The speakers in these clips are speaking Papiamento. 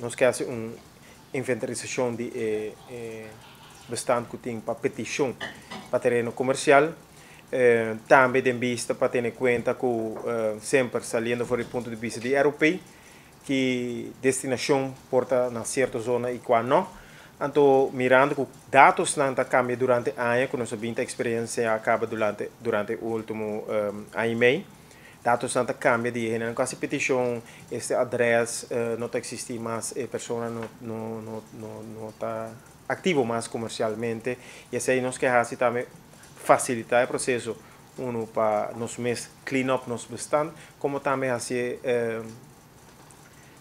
Nos ke hasi un inventarisashon di e bestand ku tin pa petishon pa tereno komersial. Tambe den bista pa tene kuenta ku semper saliendo for di punto di bista di ROP ki destinashon por ta na sierto zona i kua no. Anto mirando ku datosnan ta kambia durante aña ku nos a bin ta eksperensiá kaba durante durante e ultimo aña i mei. Datosnan ta kambia di hendenan ku hasi petishon, este adrès no ta eksistí mas, e persona no no no no no ta aktivo mas komersialmente i esei nos ke hasi tambe fasilitá e proseso, unu pa nos mes clean up nos bestand, komo tambe hasié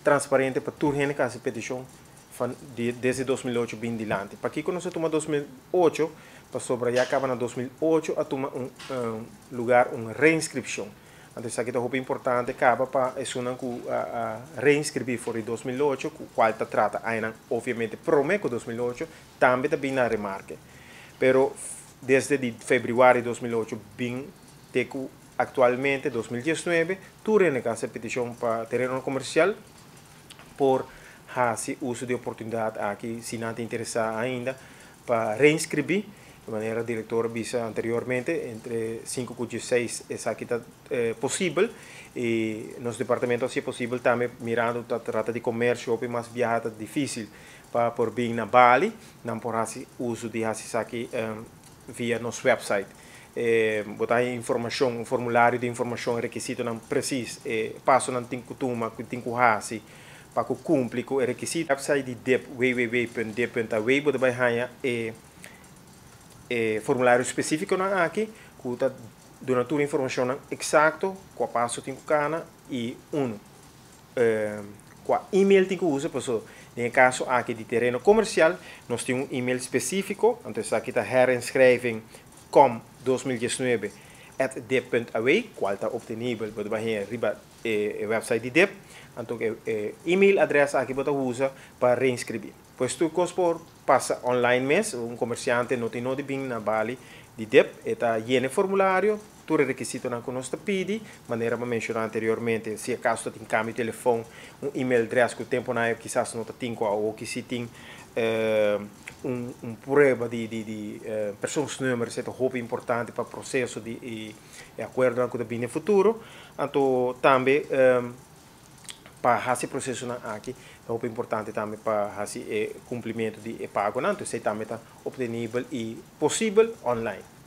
transparente pa tur hende ku hasi petishon van di desde 2008 bin dilanti. Pakiko nos a tuma 2008? Pasobra ya kaba na 2008 a tuma un lugar un reinskripshon. Anto esaki ta hopi importante kaba pa esunnan ku a reinskribí for di 2008, ku kual ta trata añanan obviamente promé ku 2008, tambe ta bin na remarke. Pero desde di febrüari 2008 bin te ku aktualmente 2019, tur hende ku a hasi petishon pa terenonan komersial por hasi uso di oportunidat aki si nan ta interesá ainda pa reinskribí. Di manera direktor a bisa anteriormente, entre sinku ku dieseis esaki ta posibel i nos departamento a hasi posibel tambe mirando ta trata di komersio hopi mas biaha ta difísil pa por bin na Bali, nan por hasi uso di hasi esaki via nos website. Bo ta haña informashon, un formulario di informashon, e rekisitonan presis, e pasonan tin ku tuma, ku tin ku hasi pa ku kumpli ku e rekisito. Website di dip www.dip.aw bo ta bai haña e e formulario spesífikonan aki ku ta duna tur informashonnan eksakto kua paso tin ku kana i unu kua email tin ku usa paso den e kaso aki di tereno komersial nos tin un email spesífiko, anto esaki ta herinschrijving com 2019@dip.aw kual ta optenibel bo ta bai haña riba e website di dip, anto e email adres aki bo ta usa pa reinskribí. Pues tur kos por pasa online mes, un komersiante no tin nodi bin na bali di dip, e ta yena e formulario, tur e rekisitonan ku nos ta pidi, manera mi a menshoná anteriormente, si akaso ta tin kambio di telefon, un email adres ku temponan kisas no ta tin ku awoki si tin un un prueba di di di persoonsnummer, esei ta hopi importante pa proseso di e akuerdonan ku ta bini den futuro. Anto tambe pa hasi e prosesonan aki ta hopi importante tambe pa hasi e kumplimentu di e pagonan, anto esei tambe ta optenibel i posibel online.